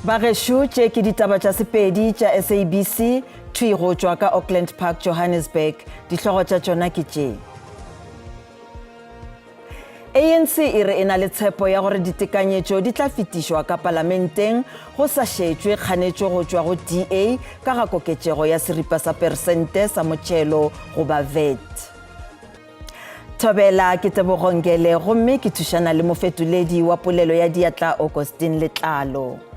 Bagešo, tše ke ditaba tša Sepedi tša SABC, thwi go tšwa ka Auckland Park, Johannesburg. Dihlogo tša tšona ke tše. ANC e re e na le tshepo ya gore ditekanyetšo di tla fetišwa ka palamenteng go sa šetšwe kganetšo go tšwa go DA ka ga koketšego ya seripa sa peresente sa motšhelo goba VAT. Thobela ke Tebogo Ngele gomme ke thušana le mofetoledi wa polelo ya diatla Augustine Letlalo.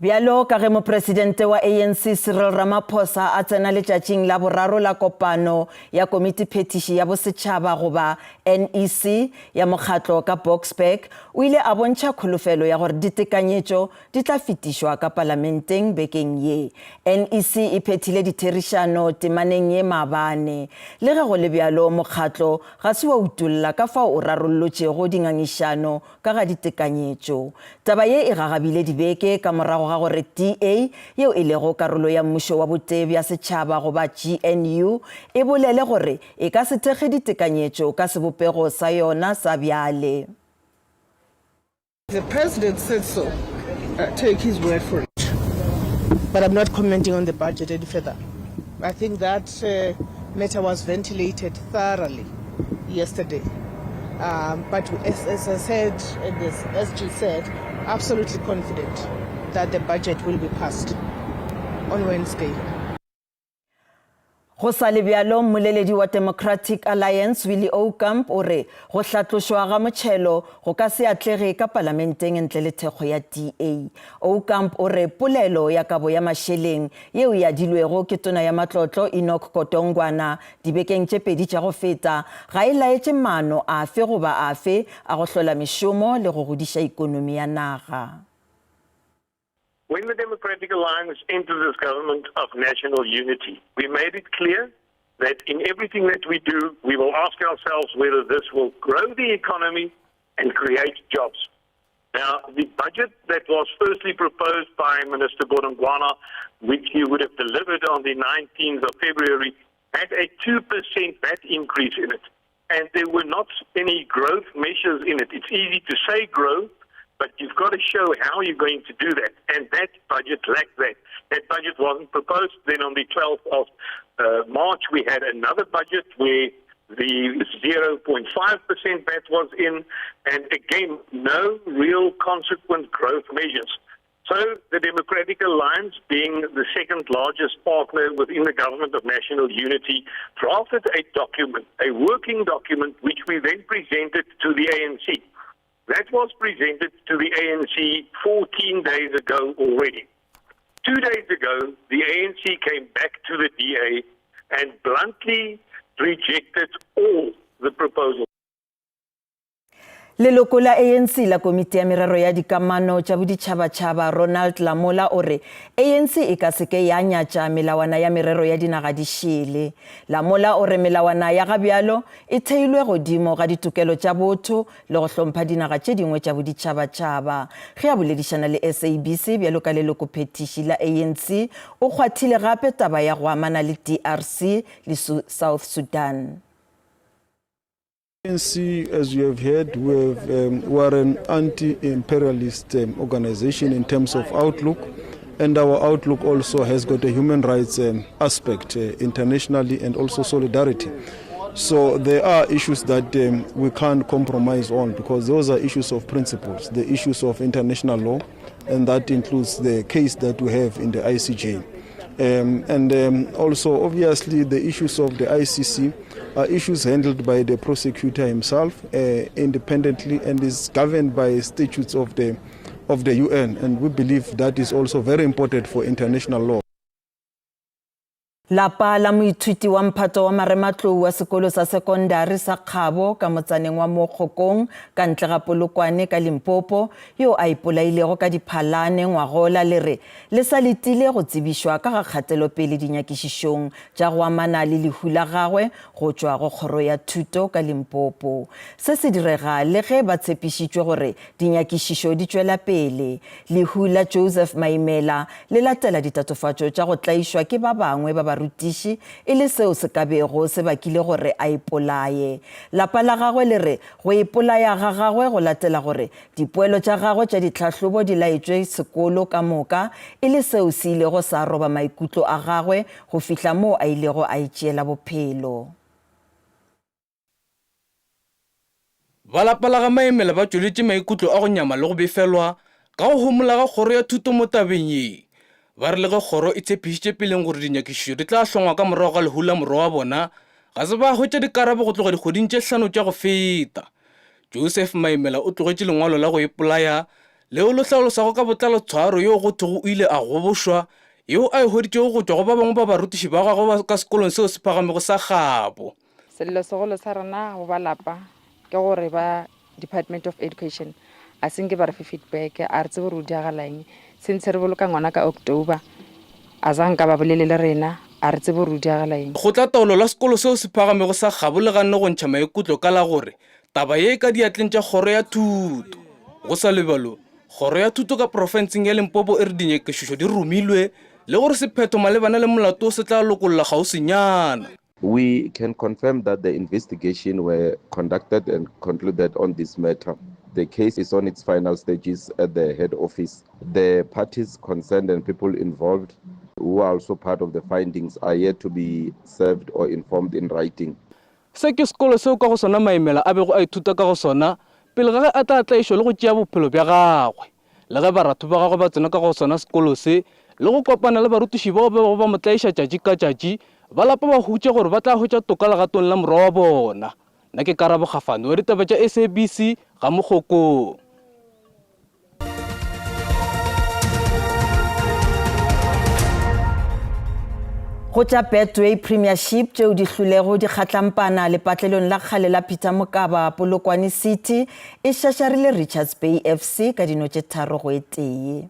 Bjalo ka ge Mopresidente wa ANC Cyril Ramaphosa a tsena letšatšing la boraro la kopano ya Komitiphethiši ya Bosetšhaba goba NEC ya mokgatlo ka Boksburg, o ile a bontšha kholofelo ya gore ditekanyetšo di tla fetišwa ka Palamenteng bekeng ye. NEC e phethile ditherišano temaneng ye maabane. Le ge go le bjalo, mokgatlo ga se wa utolla ka fao o rarollotšego dingangišano ka ga ditekanyetšo. Taba ye e gagabile dibeke ka morago ga gore DA, yeo e lego karolo ya mmušo wa botee bja setšhaba goba GNU, e bolele gore e ka se thekge ditekanyetšo ka sebopego sa yona sa bjale. The president said so, uh, take his word for it. But I'm not commenting on the budget any further. I think that uh, matter was ventilated thoroughly yesterday. Um, but as, as I said, and as SG said, absolutely confident that the budget will be passed on Wednesday. Go sa le bjalo, mmoleledi wa Democratic Alliance Willie Aucamp o re go hlatlošwa ga motšhelo go ka se atlege ka palamenteng ntle le thekgo ya DA. Aucamp o re polelo ya kabo ya mašeleng yeo e adilwego ke tona ya matlotlo Enoch Godongwana dibekeng tše pedi tša go feta ga e laetše maano afe goba afe a go hlola mešomo le go godiša ikonomi ya naga. When the Democratic Alliance entered this government of national unity, we made it clear that in everything that we do, we will ask ourselves whether this will grow the economy and create jobs. Now, the budget that was firstly proposed by Minister Godongwana, which he would have delivered on the 19th of February, had a 2% VAT increase in it. And there were not any growth measures in it. It's easy to say growth, but you've got to show how you're going to do that. And that budget lacked that. That budget wasn't proposed. Then on the 12th of uh, March, we had another budget where the 0.5% VAT was in, and again, no real consequent growth measures. So the Democratic Alliance, being the second largest partner within the government of national unity, drafted a document, a working document, which we then presented to the ANC. That was presented to the ANC 14 days ago already. Two days ago, the ANC came back to the DA and bluntly rejected all the proposals. Leloko la ANC la Komiti ya Merero ya Dikamano tša Boditšhabatšhaba Ronald Lamola o re ANC e ka se ke ya nyatša melawana ya merero ya dinaga di šele. Lamola o re melawana ya ga bjalo e theilwe godimo ga ditokelo tša botho le go hlompha dinaga tše dingwe tša boditšhabatšhaba. Ge a boledišana le SABC bjalo ka lelokophethiši la ANC, o kgwathile gape taba ya go amana le DRC le South Sudan. ANC, as you have heard, we, have, um, we are an anti-imperialist um, organization in terms of outlook, and our outlook also has got a human rights um, aspect uh, internationally and also solidarity. So there are issues that um, we can't compromise on because those are issues of principles, the issues of international law, and that includes the case that we have in the ICJ. Um, and um, also, obviously, the issues of the ICC are issues handled by the prosecutor himself uh, independently and is governed by statutes of the, of the UN. And we believe that is also very important for international law. Lapa la moithuti wa mphato wa marematlou wa sekolo sa sekondari sa Kgabo ka motsaneng wa Mokgokong ka ntle ga Polokwane ka Limpopo yo a ipolailego ka Diphalane ngwagola le re le sa letile go tsebišwa ka ga kgatelopele dinyakišišong tša go amana le lehu la gagwe go tšwa go Kgoro ya Thuto ka Limpopo. Se se direga le ge ba tshepišitšwe gore dinyakišišo di tšwela pele. Lehu la Joseph Maimela le latela ditatofatšo tša go tlaišwa ke ba bangwe ba barutiši. barutiši e le seo se ka bego se bakile gore a ipolaye. Lapa la gagwe le re go ipolaya ga gagwe go latela gore dipoelo tša gagwe tša ditlhahlobo di laetšwe sekolo ka moka e le seo se ilego sa roba maikutlo a gagwe go fihla moo a ilego a itšeela bophelo. Ba lapa la ga Maemela ba tšweletše maikutlo a go nyama le go befelwa ka go homola ga kgoro ya thuto mo tabeng ye. Ba re le ge kgoro e tshepišitše peleng gore dinyakišišo di tla hlongwa ka morago ga lehu la morwa wa bona, ga se ba hwetša dikarabo go tloga dikgweding tše hlano tša go feta. Joseph Maemela o tlogetše lengwalo la go ipolaya leo le hlalosago ka botlalo tshwaro yeo go thwego o ile a gobošwa yeo a e hweditšego go tšwa go ba bangwe ba barutiši ba gagwe ba ka sekolong seo se phagamego sa gabo. Sello segolo sa rena go ba lapa ke gore ba Department of Education a se nke ba re fe feedback, a re tsebe gore o diagala eng. Since re boloka ngwana ka October, a zanka ba bolele le rena, a re tsebe gore o diagala eng. Lekgotlataolo la sekolo seo se phagamego sa Kgabo le ganne go ntšha maikutlo ka la gore taba ye e ka diatleng tša kgoro ya thuto. Go sa le bjalo, kgoro ya thuto ka profenseng ya Limpopo e re dinyakišišo di romilwe le gore sephetho malebana le molato wo se tla lokollwa kgauswinyana. We can confirm that the investigation were conducted and concluded on this matter. The case is on its final stages at the head office. The parties concerned and people involved who are also part of the findings are yet to be served or informed in writing. Se ke sekolo seo ka go sona Maimela a bego a ithuta ka go sona pele ga ge a tla tlaišwa le go tšea bophelo bja gagwe. Le ge baratho ba gagwe ba tsena ka go sona sekolo se le go kopana le barutiši bao ba bego ba mo tlaiša tšatši ka tšatši, ba lapa ba hutša gore ba tla hwetša toka legatong la morwa wa bona. Nna ke Karabo Kgafane wa ditaba tša SABC, Ga-Mokgokong. Go tša Betway Premiership tšeo di hlwilego di kgatlampana lepatlelong la kgale la Peter Mokaba, Polokwane City e šašarile Richards Bay FC ka dino tše 3 go e tee.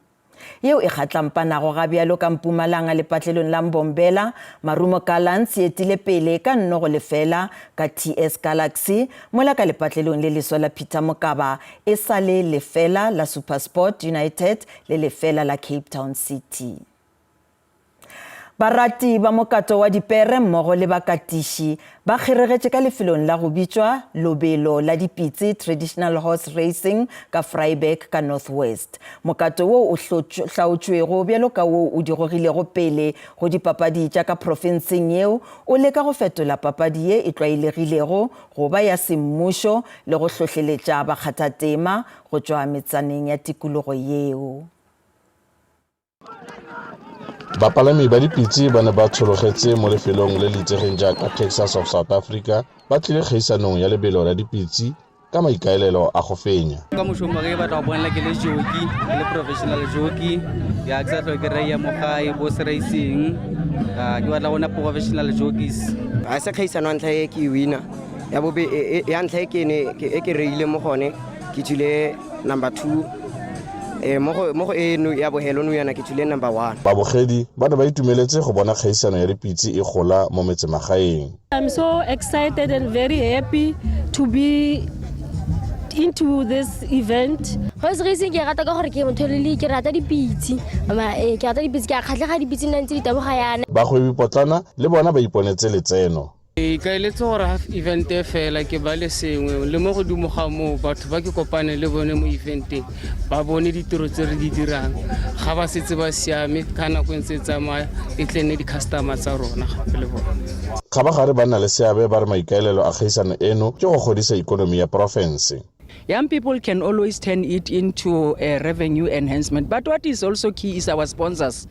Yeo e kgatlampanago ga bjalo ka Mpumalanga lepatlelong la Mbombela, Marumo Gallants e etile pele ka nno go lefela ka TS Galaxy, mola ka lepatlelong le leswa la Peter Mokaba e sa le lefela la SuperSport United le lefela la Cape Town City. Barati ba mokato wa dipere mmogo le bakatiši ba kgeregetše ka lefelong la go bitšwa Lobelo la Dipitse Traditional Horse Racing ka Vryburg ka North West. Mokato wo o hlaotšwego bjalo ka wo o di gogilego pele go dipapadi tša ka profenseng yeo o leka go fetola papadi ye e tlwaelegilego go ba ya semmušo le go hlohleletša bakgathatema go tšwa metsaneng ya tikologo yeo. Bapalami ba dipitse ba ne ba tshologetse mo lefelong le le itsegeng jaaka Texas of South Africa ba tlile kgaisanong ya lebelo la dipitse ka maikaelelo a go fenya. Ka mošomo ge batla go bonela ke le jockey, ke le professional jockey, ya ke sa tlhoke ke reya mo gae bo se racing, ke batla go nna professional jockeys. Ga se kgaisano ya ntlha e ke e wina, ya bobe ya ntlha e ke ne e ke reile mo gone ke tswile number 2 eh mo go mo go eno ya bohelo no yana ke tswile number 1. Babogedi ba ne ba itumeletse go bona kgaisano ya dipitse e gola mo metsemagaeng. I'm so excited and very happy to be into this event. Horse racing ke rata ka gore ke motho le ke rata dipitse. Ma eh ke rata dipitse ke a kgatlhega dipitse nna ntse di taboga yana. Bagwebi potlana le bona ba iponetse letseno. Ke ikaeletse gore ga event e fela ke ba le sengwe le mo godimo ga moo batho ba ke kopane le bone mo eventeng ba bone ditiro tse re di dirang ga ba setse ba siame ka nako e ntse e tsamaya e tle nne di-customer tsa rona gape le bone. Kgabagare ba nna le seabe ba re maikaelelo a kgaisano eno ke go godisa ikonomi ya porofense. Young people can always turn it into a revenue enhancement. But what is also key is our sponsors.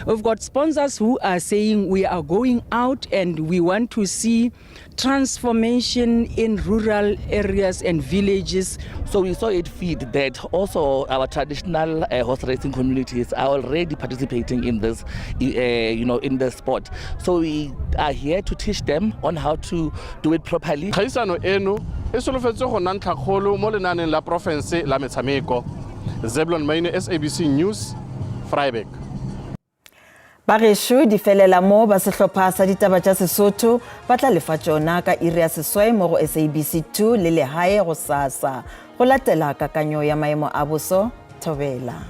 We've got sponsors who are saying we are going out and we want to see transformation in rural areas and villages. So we saw it fit that also our traditional horse racing communities are already participating in this, you know, in the sport. So we are here to teach them on how to do it properly. Kgaisano eno e solofetswe go nna ntlhakgolo mo lenaaneng la porofense la metshameko. Zeblon Maine, SABC News, Vryburg. Bagešo di felela mo ba sehlopha sa ditaba tša Sesotho ba tla lefa tšona ka iri ya seswai mo go SABC 2 le lehae gosasa. Go latela kakanyo ya maemo a boso, thobela.